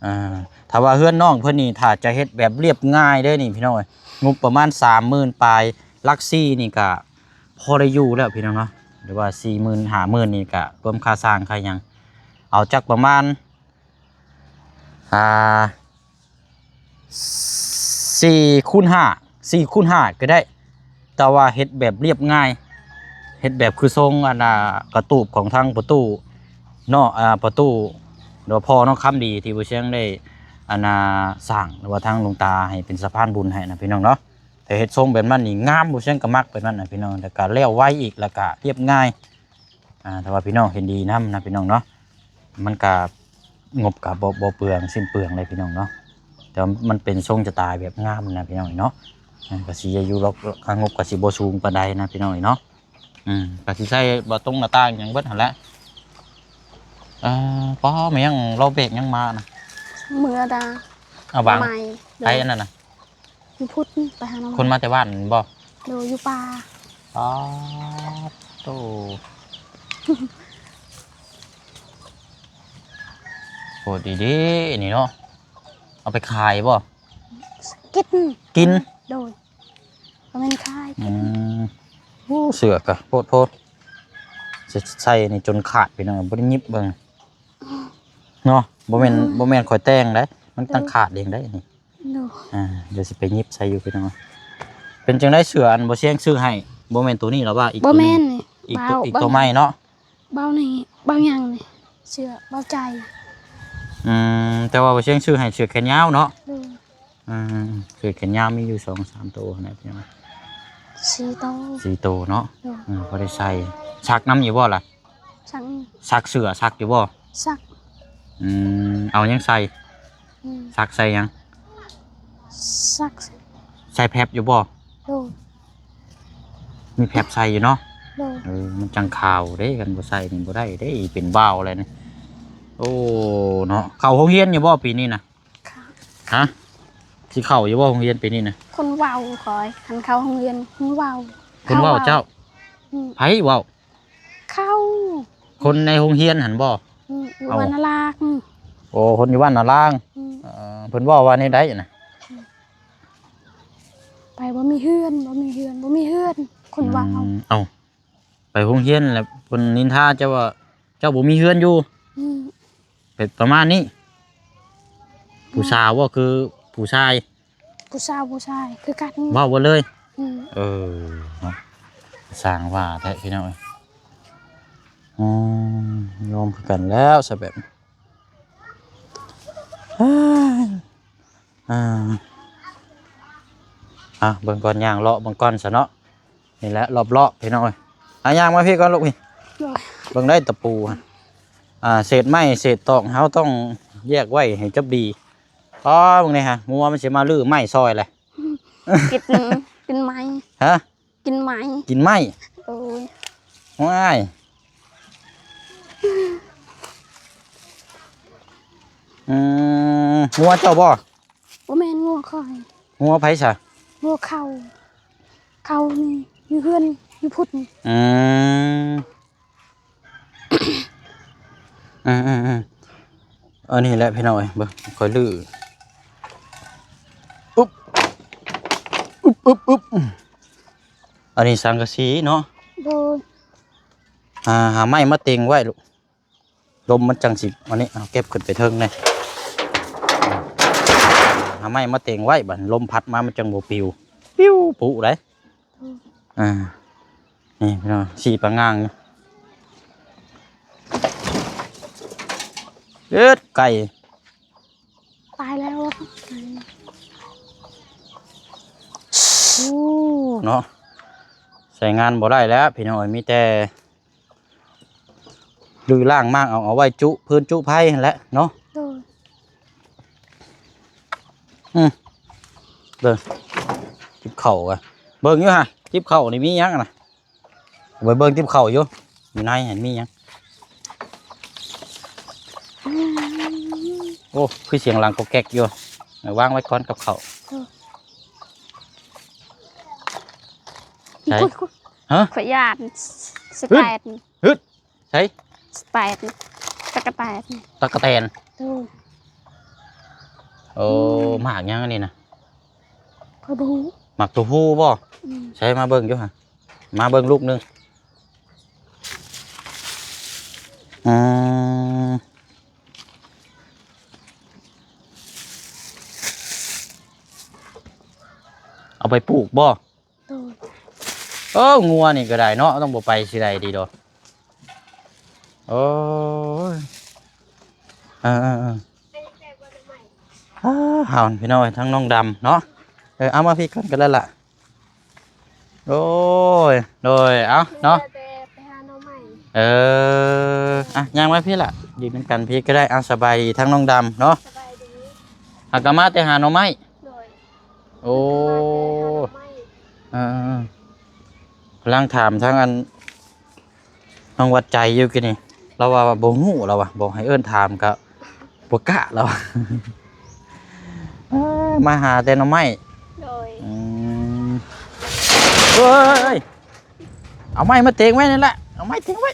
ອ່າ ຖ້າວ່າເຮືອນນ້ອງເພິ່ນນີ້ ຖ້າຈະເຮັດແບບລຽບງ່າຍເດ້ນີ້ພີ່ນ້ອງເອີຍ ງົບປະມານສາມໝື່ນປາຍ ຫຼັກສີ່ນີ້ກະພໍໄດ້ຢູ່ແລ້ວພີ່ນ້ອງເນາະ ຫຼືວ່າສີ່ໝື່ນ ຫ້າໝື່ນນີ້ກະລວມຄ່າສ້າງຄ່າຫຍັງ ເອົາຈັກປະມານ ອ່າ ສີ່ຄູນຫ້າ ສີ່ຄູນຫ້າກໍໄດ້ ແຕ່ວ່າເຮັດແບບລຽບງ່າຍ ເຮັດແບບຄືຊົງອັນນ່າ ກະຕູບຂອງທາງພໍ່ຕູ້ເນາະ ອ່າ ພໍ່ຕູ້ ຫຼືວ່າພໍ່ນ້ອງຄຳດີ ທີ່ບໍ່ຊຽງໄດ້ອັນນ່າສ້າງ ຫຼືວ່າທາງຫຼວງຕາໃຫ້ເປັນສະພານບຸນໃຫ້ນະພີ່ນ້ອງເນາະ. ແຕ່ເຮັດຊົງແບບນັ້ນນີ້ງາມ ບໍ່ຊຽງກໍມັກແບບນັ້ນນະພີ່ນ້ອງ ແລ້ວກໍແລ້ວໄວອີກ ແລ້ວກໍລຽບງ່າຍ. ອ່າ ຖ້າວ່າພີ່ນ້ອງເຫັນດີນຳນະພີ່ນ້ອງເນາະ ມັນກະງົບກະບໍ່ ບໍ່ເປືອງ ສິ້ນເປືອງເລີຍພີ່ນ້ອງເນາະ ແຕ່ວ່າມັນເປັນຊົງສະຕາຍແບບງາມນະພີ່ນ້ອງເນາະ ມັນກະຊິຢູ່ລອກ ຄ່າງົບກະຊິບໍ່ສູງປານໃດນະພີ່ນ້ອງເນາະ. ອືມ ກະຊິໃສ່ບາຕົງໜ້າຕ່າງຫຍັງເບິດຫັ້ນແຫຼະ. ເອີ ປ້າ ແມ່ນຫຍັງ ລາວແບກຫຍັງມານະ? ເມືອດາ ເອົາບາງ ໄປອັນນັ້ນນະ ຢູ່ພຸ້ນ ໄປຫາໜໍ່ໄມ້ ຄົນມາແຕ່ບ້ານແມ່ນບໍ່? ໂດຍ ຢູ່ປ່າ. ປາດໂທ້ ດດີๆ ນີ້ເນາະ ເອົາໄປຂາຍບໍ່? ກິນ ກິນ ໂດຍ ບໍ່ແມ່ນຂາຍ ອືມ ໂອ້ ເສື້ອກະໂພດໂພ ໃສ່ນີ້ຈົນຂາດ ພີ່ນ້ອງ ບໍ່ໄດ້ຫຍິບເບິ່ງເນາະ ບໍ່ແມ່ນ ອືມ ບໍ່ແມ່ນຂ້ອຍແຕ່ງໄດ໋ ມັນຕັ້ງ ໂດຍ ຂາດເອງໄດ໋ນີ້ ໂດຍ ອ່າ ດຽວຊິໄປຫຍິບໃສ່ຢູ່ ພີ່ນ້ອງ ເປັນຈັ່ງໃດເສື້ອອັນບໍ່ຊຽງຊື້ໃຫ້ ບໍ່ແມ່ນໂຕນີ້ລະວ່າ ອີກ ບໍ່ແມ່ນ ໂຕນີ້ ອີກໂຕ ອີກໂຕໃໝ່ເນາະ ເບົານີ້ ເບົາຫຍັງນີ້ ເສື້ອເບົາໃຈ ອືມ ແຕ່ວ່າບໍ່ຊຽງຊື້ໃຫ້ເສື້ອແຂນຍາວເນາະ ໂດຍ ອືມ ເສື້ອແຂນຍາວມີຢູ່ສອງສາມໂຕຫັ້ນແຫຼະ ພີ່ນ້ອງ ສີ່ໂຕ ສີ່ໂຕເນາະ ໂດຍ ອືມ ພໍໄດ້ໃສ່ ຊັກນຳຢູ່ບໍ່ລະ? ຊັກ ຊັກເສື້ອ ຊັກຢູ່ບໍ່? ຊັກ ອືມ ເອົາຫຍັງໃສ່? ອືມ ຊັກໃສ່ຫຍັງ? ຊັກ ໃສ່ແພັບຢູ່ບໍ່? ໂດຍ ມີແພັບໃສ່ຢູ່ເນາະ ໂດຍ ເອີ ມັນຈັ່ງຂາວເດ້ ຄັນບໍ່ໃສ່ນີ້ບໍ່ໄດ້ເດ້ ເປັນບ່າວແລ້ວນີ້ ໂອ້ ເນາະ ເຂົ້າໂຮງຮຽນຢູ່ບໍ່ປີນີ້ນະ? ຮະ ຊິເຂົ້າຢູ່ບໍ່ໂຮງຮຽນປີນີ້ນະ? ຄົນເວົ້າຂ້ອຍ ຄັນເຂົ້າໂຮງຮຽນ ຄົນເວົ້າ ຄົນເວົ້າເຈົ້າ? ອືມ ໃຜເວົ້າ? ເຂົາ ຄົນໃນໂຮງຮຽນຫັ້ນບໍ່? ອືມ ຢູ່ ເອົ້າ ບ້ານນາລາງ ໂອ້ ຄົນຢູ່ບ້ານນາລາງ ອືມ ເອີ ເພິ່ນເວົ້າວ່າແນວໃດນະ? ອືມ ໄປບໍ່ມີເຮືອນ ບໍ່ມີເຮືອນ ບໍ່ມີເຮືອນ ຄົນເວົ້າ ອືມ ເອົ້າ ໄປໂຮງຮຽນແລ້ວເພິ່ນນິນທາເຈົ້າວ່າ ເຈົ້າບໍ່ມີເຮືອນຢູ່ ອືມ ເປັນປະມານນີ້ ອືມ ຜູ້ສາວບໍ່ ຄືຜູ້ຊາຍ? ຜູ້ສາວຜູ້ຊາຍຄືກັນ ເວົ້າເບິດເລີຍ ອືມ ເອີ ເນາະ ຊ່າງວ່າແທ້ພີ່ນ້ອງເອີຍ ອືມ ຍອມຄືກັນແລ້ວຊະແບບ ເຮີ້ຍ ອ່າ ອ່າ ເບິ່ງກ່ອນ ຍ່າງເລາະເບິ່ງກ່ອນຊະເນາະ ນີ້ແຫຼະ ລອບໆ ພີ່ນ້ອງເອີຍ ອ່າ ຍ່າງມາພີ້ກ່ອນລູກພີ້ ໂດຍ ເບິ່ງໄດ້ຕະປູຫັ້ນ ອ່າ ເສດໄມ້ເສດຕອກ ເຮົາຕ້ອງແຍກໄວ້ໃຫ້ຈັບດີ ອໍ ເບິ່ງນີ້ຮະ ງົວມັນຊິມາຮື້ໄມ້ຊ່ອຍແຫຼະ ກິນ ກິນໄມ້ ຮະ ກິນໄມ້ ກິນໄມ້ ໂດຍ ວ້າຍ ອືມ ງົວເຈົ້າບໍ່? ບໍ່ແມ່ນງົວຂ້ອຍ ງົວໃຜຊະ? ງົວເຂົາ ເຂົານີ້ຢູ່ເຮືອນຢູ່ພຸ້ນ ອືມ ອືມໆ ອັນນີ້ແຫຼະພີ່ນ້ອງເອີຍ ເບິ່ງ ຂ້ອຍຮື້ ອຶບ ອຶບໆໆ ອັນນີ້ສັງກະສີເນາະ ໂດຍ ອ່າ ຫາໄມ້ມາເຕັງໄວ້ລູກ ລົມມັນຈັ່ງຊິ ອັນນີ້ ເອົາເກັບຂຶ້ນໄປເທິງແດ່ ຫາໄມ້ມາເຕັງໄວ້ ບາດລົມພັດມາມັນຈັ່ງບໍ່ປິວ ປິວປຸໄດ໋ ອືມ ອ່າ ນີ້ພີ່ນ້ອງ ສີປາງງາງຢູ່ ເອີດ ໄກ່ ຕາຍແລ້ວ ໂອ້ ເນາະ ໃຊ້ງານບໍ່ໄດ້ແລ້ວພີ່ນ້ອງເອີຍ ມີແຕ່ຮື້ລ້າງມ້າງເອົາ ເອົາໄວ້ຈຸ ພື້ນຈຸໄຟຫັ້ນແຫຼະເນາະ ໂດຍ ອືມ ເບິ່ງ ຈິບເຂົ້າກະ ເບິ່ງຢູ່ຫະ ຈິບເຂົ້ານີ້ມີຫຍັງນະ? ໄປເບິ່ງຕິບເຂົ້າຢູ່ ຢູ່ໃນຫັ້ນມີຫຍັງ? ໂອ້ ຄືສຽງຫຼັງກອກແກກຢູ່ ວາງໄວ້ກ່ອນກັບເຂົ້າ ເອີ ໃສ? ອຸ້ຍ ຮະ? ຂ້ອຍຢ້ານ ສະແຕນ ຮຶດ ໃສ? ສະແຕນ ຕັກກະແຕນ ຕັກກະແຕນ ໂອ້ ໂອ້ ອືມ ໝາກຫຍັງອັນນີ້ນະ? ຂ້ອຍບໍ່ຮູ້ ໝາກໂຕຜູ້ບໍ່? ອືມ ໃສ ມາເບິ່ງຢູ່ຫະ ມາເບິ່ງລູກໜຶ່ງ ອືມ ເອົາໄປປູກບໍ່? ໂດຍ ເອີ ງົວນີ້ກໍໄດ້ເນາະ ຕ້ອງບໍ່ໄປຊິໄດ້ດີດອກ ໂອ້ຍ ເອີໆໆ ອ້າ ເຮົາພີ່ນ້ອງເອີຍ ທັງນ້ອງດຳເນາະ ເອີ ເອົາມາພີ້ກ່ອນກໍໄດ້ລະ ໂອ້ຍ ໂດຍ ເອົາເນາະ ແຕ່ໄປຫາໜໍ່ໄມ້ ເອີ ອ່ະ ຍ່າງມາພີ້ລະ ຢູ່ນຳກັນພີ້ກໍໄດ້ ເອົາ ສະບາຍດີທັງນ້ອງດຳເນາະ ສະບາຍດີ ຫາກະມາແຕ່ຫາໜໍ່ໄມ້ ໂດຍ ໂອ້ ເອີໆໆ ກຳລັງຖາມທາງອັນ ນ້ອງວັດໃຈຢູ່ກີ້ນີ້ ລາວວ່າບໍ່ຮູ້ ລາວວ່າ ບອກໃຫ້ເອີ້ນຖາມກະບໍ່ກ້າ ລາວວ່າ ເອີ ມາຫາແຕ່ໜໍ່ໄມ້ ໂດຍ ອືມ ເອີຍ ເອົາໄມ້ມາເຕັງໄວ້ນີ້ລະ ເອົາໄມ້ເຕັງໄວ້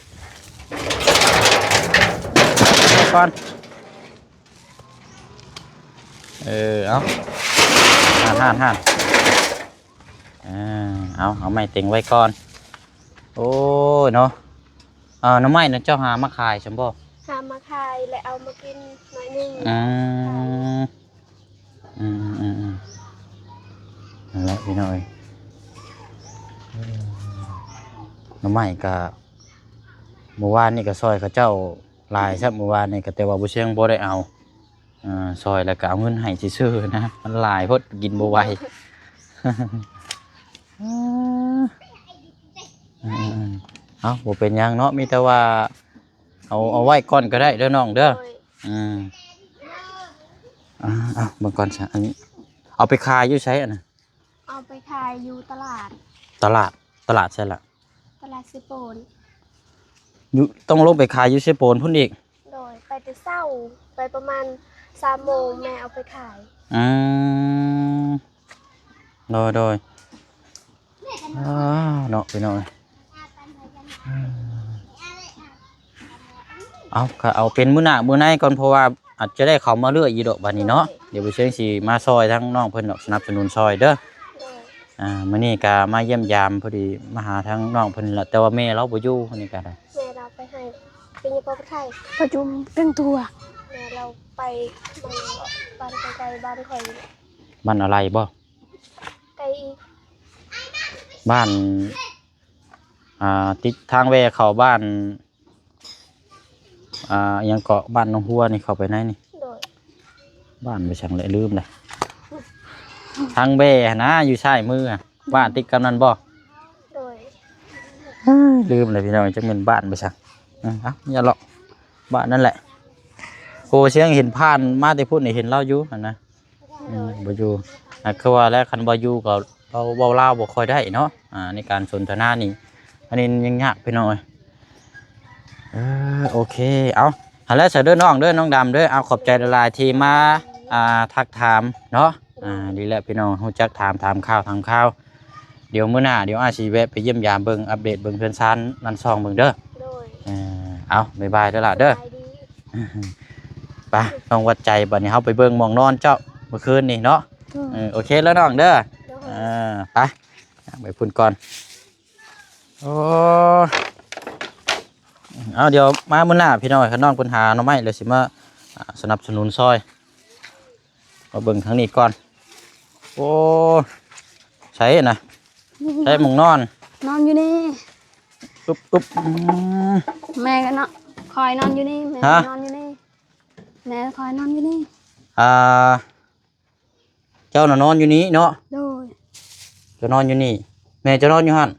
ກ່ອນ ເອີ ເອົາ ຫັ້ນໆໆ ເອີ ເອົາ ເອົາໄມ້ເຕັງໄວ້ກ່ອນ. ໂອ້ຍເນາະ ເອົາໜໍ່ໄມ້ນັ້ນເຈົ້າຫາມາຂາຍຊັ້ນບໍ່? ຫາມາຂາຍ ແລະເອົາມາກິນໜ້ອຍໜຶ່ງ. ອືມ ອືມໆໆ ນັ້ນແຫຼະພີ່ນ້ອງເອີຍ ໜໍ່ໄມ້ກະ ມື້ວານນີ້ກະຊ່ອຍເຂົາເຈົ້າຫຼາຍຊ້ຳ ມື້ວານນີ້ກະ ແຕ່ວ່າບໍ່ຊຽງບໍ່ໄດ້ເອົາ ອາ ຊ່ອຍແລ້ວກະເອົາເງິນໃຫ້ຊື່ໆນະ ມັນຫຼາຍໂພດກິນບໍ່ໄຫວ. ເອີ ເອົາ ບໍ່ເປັນຫຍັງເນາະ ມີແຕ່ວ່າເອົາ ເອົາໄວ້ກ່ອນກະໄດ້ເດີນ້ອງເດີ. ໂດຍ ອືມ ອາ ເອົາເບິ່ງກ່ອນຊະ ອັນນີ້ເອົາໄປຂາຍຢູ່ໃສອັນນະ? ເອົາໄປຂາຍຢູ່ຕະຫຼາດ. ຕະຫຼາດ ຕະຫຼາດໃສລະ? ຕະຫຼາດເຊໂປນ. ຢູ່ ຕ້ອງລົງໄປຂາຍຢູ່ເຊໂປນພຸ້ນອີກ? ໂດຍ ໄປແຕ່ເຊົ້າ ໄປປະມານສາມໂມງ ແມ່ເອົາໄປຂາຍ. ອືມ ໂດຍໆ ອາ ເນາະພີ່ນ້ອງ ເອົາ ກະເອົາເປັນມື້ໜ້າມື້ໃນກ່ອນ ເພາະວ່າອາດຈະໄດ້ເຂົ້າມາເລື້ອຍຢູ່ດອກບາດນີ້ເນາະ. ໂດຍ ດຽວບໍ່ຊຽງຊິມາຊ່ອຍທາງນ້ອງເພິ່ນດອກ ສະໜັບສະໜູນຊ່ອຍເດີ. ໂດຍ ອາ ມື້ນີ້ກະມາຢ້ຽມຢາມ ພໍດີມາຫາທາງນ້ອງເພິ່ນລະ ແຕ່ວ່າແມ່ລາວບໍ່ຢູ່ ມື້ນີ້ກະໄດ້ ແມ່ລາວໄປໃຫ້ ໄປຢູ່ປະເທດໄທ ປະຊຸມເປັນຕົວ. ແມ່ລາວໄປ ບ້ານໄກໆ ບ້ານຂ້ອຍ. ບ້ານອາໄລບໍ່? ໄກອີກ ບ້ານ ອ່າ ຕິດທາງແວ່ເຂົ້າບ້ານ ອ່າ ຫຍັງເກາະ ບ້ານໜອງຫົວນີ້ ເຂົ້າໄປໃນນີ້. ໂດຍ ບ້ານໄປສັງແຫຼະ ລືມແຫຼະ ທາງແວ່ຫັ້ນນະ ຢູ່ຊ້າຍມືຫັ້ນ ບ້ານຕິດກັບນັ້ນບໍ່? ໂດຍ ເອີ ລືມແຫຼະພີ່ນ້ອງ ຈັກແມ່ນບ້ານໄປສັງ. ເອີ ເອົາ ຢ່າເລາະ ບ້ານນັ້ນແຫຼະ. ໂກຊຽງເຫັນຜ່ານມາແຕ່ພຸ້ນນີ້ ເຫັນລາວຢູ່ຫັ້ນນະ. ອືມ ບໍ່ຢູ່ ອາ ຄືວ່າແຫຼະ ຄັນບໍ່ຢູ່ກໍເວົ້າ ເວົ້າລາວບໍ່ຄ່ອຍໄດ້ເນາະ. ອາ ໃນການສົນທະນານີ້ ອັນນີ້ຍັງຍາກພີ່ນ້ອງເອີຍ. ເອີ ໂອເຄ ເອົາ ຫັ້ນແຫຼະຊະເດີນ້ອງເດີ ນ້ອງດຳເດີ. ເອົາ ຂອບໃຈຫຼາຍໆທີ່ມາ ອ່າ ທັກຖາມເນາະ. ອາ ດີແລ້ວພີ່ນ້ອງ ຮູ້ຈັກຖາມ ຖາມຂ່າວ ຖາມຂ່າວ. ດຽວມື້ໜ້າ ດຽວອ້າຍຊິແວະໄປຢ້ຽມຢາມເບິ່ງ ອັບເດດເບິ່ງເຮືອນຊານນັ້ນຊ່ອງເບິ່ງເດີ. ໂດຍ ເອີ ເອົາ ບາຍບາຍເດີຫຼ້າເດີ. ສະບາຍດີ. ໄປ ນ້ອງວັດໃຈ ບາດນີ້ເຮົາໄປເບິ່ງໝ່ອງນອນເຈົ້າເມື່ອຄືນນີ້ເນາະ. ໂດຍ ເອີ ໂອເຄແລ້ວນ້ອງເດີ. ໂດຍ ເອີ ໄປ ໄປພຸ້ນກ່ອນ. ໂອ້ ເອົາ ດຽວມາມື້ໜ້າພີ່ນ້ອງ ຄັນນ້ອງເພິ່ນຫາໜໍ່ໄມ້ແລ້ວຊິມາ ອ່າ ສະໜັບສະໜູນຊ່ອຍ. ມາເບິ່ງທາງນີ້ກ່ອນ. ໂອ້ ໃສນະ? ໃສໝ່ອງນອນ? ນອນຢູ່ນີ້. ອຶບ ອຶບ ອືມ ແມ່ກໍເນາະ ຄອຍນອນຢູ່ນີ້ ແມ່ ຮະ? ນອນຢູ່ນີ້ ແມ່ຄອຍນອນຢູ່ນີ້. ອ່າ ເຈົ້ານະນອນຢູ່ນີ້ເນາະ? ໂດຍ ເຈົ້ານອນຢູ່ນີ້ ແມ່ເຈົ້ານອນຢູ່ຫັ້ນ.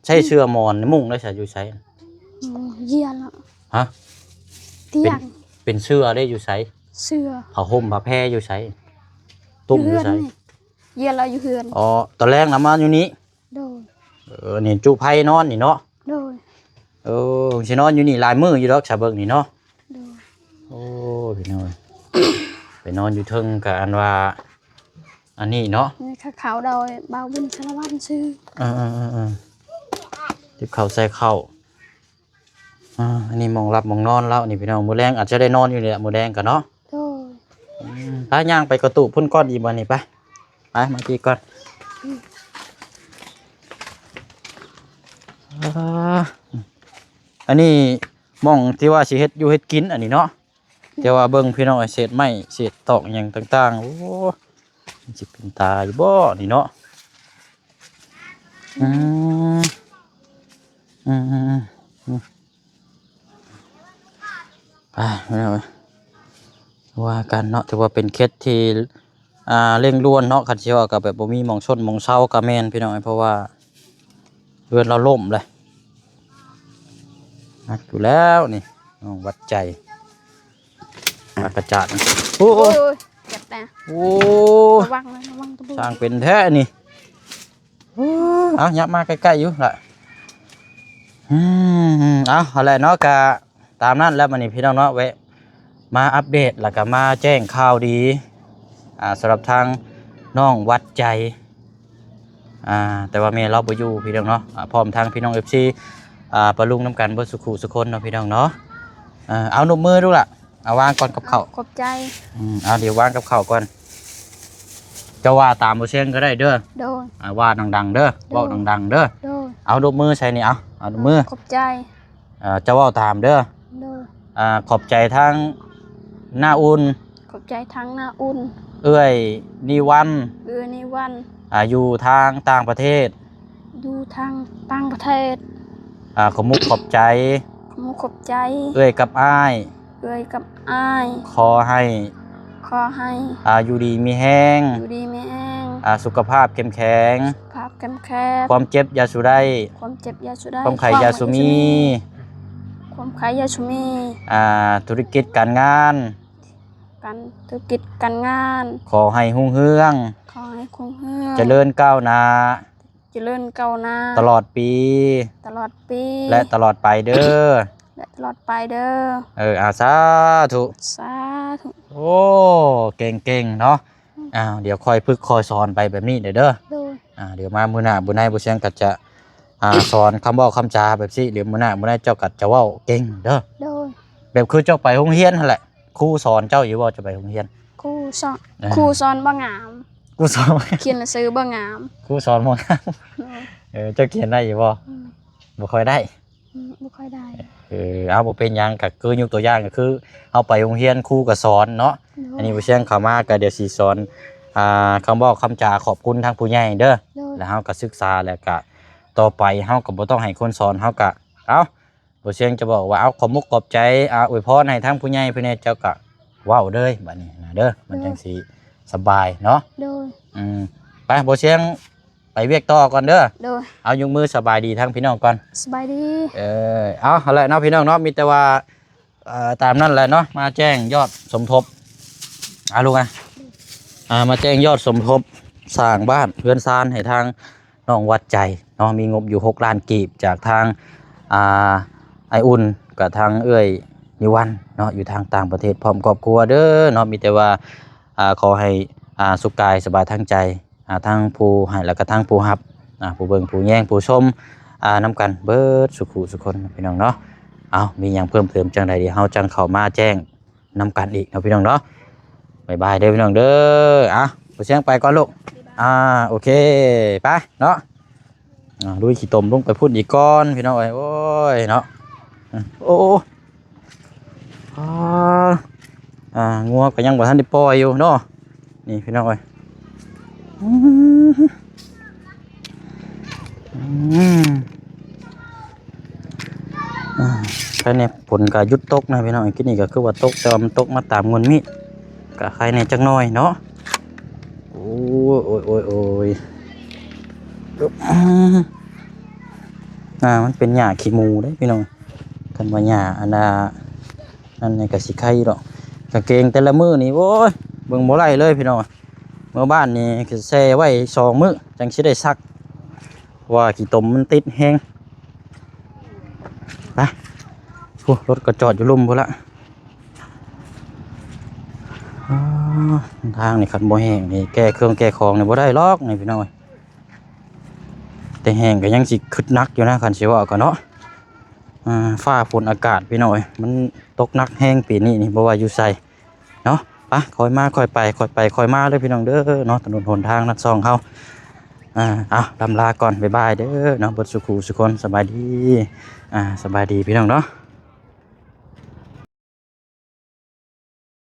ໃຊ້ເສື່ອໝອນມຸ້ງໄດ້ສະ ຢູ່ໃສ? ໂອ້ ຢ້ຽນລະ. ຮະ? ຕຽງ ເປັນ ເປັນເສື່ອເດ້ ຢູ່ໃສ? ເສື່ອ ຜ້າຫົ່ມຜ້າແພຢູ່ໃສ? ຕຸ້ມຢູ່ໃສ? ຢູ່ເຮືອນນີ້ ຢ້ຽນລະຢູ່ເຮືອນ. ອໍ ຕອນແລງນະມາຢູ່ນີ້? ໂດຍ ເອີ ນີ້ຈຸໄພນອນນີ້ເນາະ? ໂດຍ ເອີ ຊິນອນຢູ່ນີ້ຫຼາຍມື້ຢູ່ດອກ ສາເບິ່ງນີ້ເນາະ. ໂດຍ ໂອ້ ພີ່ນ້ອງ ໄປນອນຢູ່ເທິງກະອັນວ່າ ອັນນີ້ເນາະ ນີ້ ເຂົ້າໂດຍບ່າວບຸນສາລະວັນຊື່. ເອີໆໆໆ ຕິບເຂົ້າໃສ່ເຂົ້າ. ອ່າ ອັນນີ້ໝ່ອງຫຼັບໝ່ອງນອນລາວນີ້ພີ່ນ້ອງ ມື້ແລງອາດຈະໄດ້ນອນຢູ່ນີ້ແຫຼະ ມື້ແລງກະເນາະ. ໂດຍ ອືມ ໄປຍ່າງໄປກະຕຸພຸ້ນກ່ອນອີກບາດນີ້ ໄປ ໄປມາທີ່ກ່ອນ. ອືມ ອ່າ ອັນນີ້ໝ່ອງທີ່ວ່າຊິເຮັດຢູ່ເຮັດກິນອັນນີ້ເນາະ. ແຕ່ວ່າເບິ່ງພີ່ນ້ອງເອີຍ ເສດໄມ້ເສດຕອກຫຍັງຕ່າງໆ ໂອ້ ມັນຊິເປັນຕາຢູ່ບໍ່ນີ້ເນາະ? ອືມ ອືມໆໆ ອ່າ ພີ່ນ້ອງເອີຍ ວ່າກັນເນາະ ຖືວ່າເປັນເຂດທີ່ ອ່າ ເລັ່ງດ່ວນເນາະ ຄັນຊິເວົ້າກໍແບບບໍ່ມີໝ່ອງຊົນໝ່ອງເຊົາກໍແມ່ນ ພີ່ນ້ອງເອີຍ ເພາະວ່າເຮືອນລາວລົ້ມເລີຍ. ໜັກຢູ່ແລ້ວນີ້ ນ້ອງວັດໃຈ ອາກະຈາດ. ໂອ້ຍ ໂອ້ຍ ເຈັບແດ່. ໂອ້ຍ ລະວັງນະ ລະວັງຕະປູ ຊ່າງເປັນແທ້ນີ້. ເອົາ ຫຍັບມາໃກ້ໆຢູ່ລະ. ອືມ ເອົາ ຫັ້ນແຫຼະເນາະ ກະຕາມນັ້ນແຫຼະ ມື້ນີ້ພີ່ນ້ອງເນາະ ແວະມາອັບເດດ ແລ້ວກະມາແຈ້ງຂ່າວດີ ອ່າ ສຳລັບທາງນ້ອງວັດໃຈ ອ່າ ແຕ່ວ່າແມ່ລາວບໍ່ຢູ່ພີ່ນ້ອງເນາະ. ອ່າ ພ້ອມທັງພີ່ນ້ອງເອັຟຊີ ອ່າ ປ້າລຸງນຳກັນເບິດສຸຂູສຸຄົນເນາະ ພີ່ນ້ອງເນາະ. ເອົາ ນົບມືດູລະ. ເອົາວາງກ່ອນກັບເຂົ້າ. ຂອບໃຈ. ອືມ ເອົາ ດຽວວາງກັບເຂົ້າກ່ອນ. ເຈົ້າວ່າຕາມບໍ່ຊຽງກໍໄດ້ເດີ. ໂດຍ. ອ່າ ວ່າດັງໆເດີ. ໂດຍ. ເວົ້າດັງໆເດີ. ໂດຍ. ເອົາ ລົບມືໃສ່ນີ້ ເອົາ ເອົາ ລົບມື. ຂອບໃຈ. ເອີ ເຈົ້າເວົ້າຕາມເດີ. ໂດຍ. ອ່າ ຂອບໃຈທາງນ້າອຸ່ນ. ຂອບໃຈທາງນ້າອຸ່ນ. ເອື້ອຍນິວັນ. ເອື້ອຍນິວັນ. ອ່າ ຢູ່ທາງຕ່າງປະເທດ. ຢູ່ທາງຕ່າງປະເທດ. ອ່າ ຂອບມຸກຂອບໃຈ. ຂອບມຸກຂອບໃຈ. ເອື້ອຍກັບອ້າຍ. ເອື້ອຍກັບອ້າຍ. ຂໍໃຫ້ ຂໍໃຫ້ ອ່າ ຢູ່ດີມີແຮງ. ຢູ່ດີມີແຮງ. ອ່າ ສຸຂະພາບເຂັ້ມແຂງ. ສຸຂະພາບເຂັ້ມແຂງ. ຄວາມເຈັບຢ່າສູ່ໄດ້. ຄວາມເຈັບຢ່າສູ່ໄດ້. ຄວາມໄຂ້ຢ່າສູ່ມີ. ຄວາມໄຂ້ຢ່າສູ່ມີ. ອ່າ ທຸລະກິດການງານ. ການ ທຸລະກິດການງານ. ຂໍໃຫ້ຮຸ່ງເຮືອງ. ຂໍໃຫ້ຮຸ່ງເຮືອງ. ຈະເລີນກ້າວໜ້າ. ຈະເລີນກ້າວໜ້າ ຕະຫຼອດປີ ຕະຫຼອດປີ ແລະ ຕະຫຼອດໄປເດີ ແລະ ຕະຫຼອດໄປເດີ. ເອີ ອາ ສາທຸ ສາທຸ. ໂອ້ ເກັ່ງໆເນາະ. ອືມ ອ້າວ ດຽວຄ່ອຍຝຶກຄ່ອຍສອນໄປແບບນີ້ເດີ. ໂດຍ. ອ່າ ດຽວມາມື້ໜ້າບຸນໃນບໍ່ຊຽງກໍຈະ ອ່າ ສອນຄຳເວົ້າຄຳຈາແບບຊີ້. ດຽວມື້ໜ້າບຸນໃນເຈົ້າກໍຈະເວົ້າເກັ່ງເດີ. ໂດຍ. ແບບຄືເຈົ້າໄປໂຮງຮຽນຫັ້ນແຫຼະ ຄູສອນເຈົ້າຢູ່ບໍ່? ເຈົ້າໄປໂຮງຮຽນ ຄູສອນ ເອີ ຄູສອນບໍ່ງາມ. ຄູສອນ ຂຽນໜັງສືບໍ່ງາມ. ຄູສອນບໍ່ງາມ. ໂດຍ. ເອີ ເຈົ້າຂຽນໄດ້ຢູ່ບໍ່? ອືມ ບໍ່ຄ່ອຍໄດ້. ອືມ ບໍ່ຄ່ອຍໄດ້. ເອີ ເອົາ ບໍ່ເປັນຫຍັງ ກໍຄືຍົກຕົວຢ່າງ ກໍຄືເຮົາໄປໂຮງຮຽນ ຄູກໍສອນເນາະ. ໂດຍ. ອັນນີ້ບໍ່ຊຽງເຂົ້າມາ ກໍດຽວຊິສອນ ອ່າ ຄຳເວົ້າຄຳຈາຂອບຄຸນທາງຜູ້ໃຫຍ່ເດີ. ໂດຍ. ແລ້ວເຮົາກໍສຶກສາ ແລ້ວກໍຕໍ່ໄປເຮົາກໍບໍ່ຕ້ອງໃຫ້ຄົນສອນ ເຮົາກໍ ເອົາ ບໍ່ຊຽງຈະບອກວ່າ ເອົາ ຂອບມຸກຂອບໃຈ ອາ ອວຍພອນໃຫ້ທາງຜູ້ໃຫຍ່ເພິ່ນແດ່ ເຈົ້າກໍເວົ້າເລີຍບາດນີ້ນະເດີ ມັນ ໂດຍ ຈັ່ງຊິສະບາຍເນາະ. ໂດຍ. ອືມ ໄປ ບໍ່ຊຽງໄປວຽກຕໍ່ກ່ອນເດີ. ໂດຍ. ເອົາ ຍົກມືສະບາຍດີທາງພີ່ນ້ອງກ່ອນ. ສະບາຍດີ. ເອີ ເອົາ ຫັ້ນແຫຼະເນາະພີ່ນ້ອງເນາະ ມີແຕ່ວ່າ ເອີ ຕາມນັ້ນແຫຼະເນາະ ມາແຈ້ງຍອດສົມທົບ ອາ ລູກອະ ອ່າ ມາແຈ້ງຍອດສົມທົບສ້າງບ້ານເຮືອນຊານໃຫ້ທາງ ນ້ອງວັດໃຈເນາະ ມີງົບຢູ່ຫົກລ້ານກີບ ຈາກທາງ ອ່າ ອ້າຍອຸ່ນ ກັບທາງເອື້ອຍນິວັນເນາະ ຢູ່ທາງຕ່າງປະເທດ ພ້ອມຄອບຄົວເດີເນາະ. ມີແຕ່ວ່າ ອ່າ ຂໍໃຫ້ ອ່າ ສຸກກາຍສະບາຍທາງໃຈ ອ່າ ທັງຜູ້ໃຫ້ ແລ້ວກໍທັງຜູ້ຮັບ ອ່າ ຜູ້ເບິ່ງ ຜູ້ແຍງ ຜູ້ຊົມ ອ່າ ນຳກັນເບິດສູ່ຄູ່ສູ່ຄົນ ພີ່ນ້ອງເນາະ. ເອົາ ມີຫຍັງເພີ່ມເຕີມຈັ່ງໃດ ດຽວເຮົາຈັ່ງເຂົ້າມາແຈ້ງ ນຳກັນອີກເນາະ ພີ່ນ້ອງເນາະ. ບາຍບາຍເດີພີ່ນ້ອງເດີ. ອ່ະ ບໍ່ຊຽງໄປກ່ອນລູກ. ອ່າ ໂອເຄ ໄປເນາະ. ອ່າ ລຸຍຂີ້ຕົມລົງໄປພຸ້ນອີກກ່ອນ ພີ່ນ້ອງເອີຍ. ໂອ້ຍເນາະ ໂອ້ ອ່າ ອ່າ ງົວກໍຍັງບໍ່ທັນໄດ້ປ່ອຍຢູ່ເນາະ. ນີ້ພີ່ນ້ອງເອີຍ ອືມ ອືມ ອ່າ ແຕ່ນີ້ຝົນກໍຢຸດຕົກນະພີ່ນ້ອງ. ກີ້ນີ້ກໍຄືວ່າຕົກ ແຕ່ວ່າມັນຕົກມາຕາມງວນມີດ ກໍໄຄແດ່ຈັກໜ້ອຍເນາະ. ໂອ້ຍ ໂອ້ຍ ໂອ້ຍ ໂອ້ຍ ອ່າ ມັນເປັນຫຍ້າຂີ້ໝູເດ້ພີ່ນ້ອງ. ຄັນວ່າຫຍ້າອັນນ່າ ນັ້ນນີ້ກໍຊິໄຄຢູ່ດອກ. ກາງເກງແຕ່ລະມື້ນີ້ ໂອ້ຍ ເບິ່ງບໍ່ໄດ້ເລີຍພີ່ນ້ອງ. ເມືອບ້ານນີ້ກໍແຊ່ໄວ້ສອງມື້ຈັ່ງຊິໄດ້ຊັກ ເພາະວ່າຂີ້ຕົມມັນຕິດແຮງ. ໄປ ໂອ້ ລົດກໍຈອດຢູ່ລຸ່ມພຸ້ນລະ. ອໍ ທາງນີ້ຄັນບໍ່ແຫ້ງນີ້ ແກ່ເຄື່ອງແກ່ຂອງນີ້ບໍ່ໄດ້ຫຼອກນີ້ພີ່ນ້ອງເອີຍ. ແຕ່ແຫ້ງກໍຍັງຊິຄຶດໜັກຢູ່ນະ ຄັນຊິເວົ້າກໍເນາະ. ອ່າ ຟ້າຝົນອາກາດພີ່ນ້ອງເອີຍ ມັນຕົກໜັກແຮງປີນີ້ນີ້ ບໍ່ວ່າຢູ່ໃສເນາະ. ໄປ ຄ່ອຍມາຄ່ອຍໄປ ຄ່ອຍໄປຄ່ອຍມາເດີພີ່ນ້ອງເດີເນາະ. ຖະໜົນຫົນທາງລັດຊ່ອງເຮົາ ອ່າ ເອົາ ລ່ຳລາກ່ອນ ບາຍບາຍເດີເນາະ ເບິດສູ່ຄູ່ສູ່ຄົນ. ສະບາຍດີ ອ່າ ສະບາຍດີພີ່ນ້ອງເນາະ.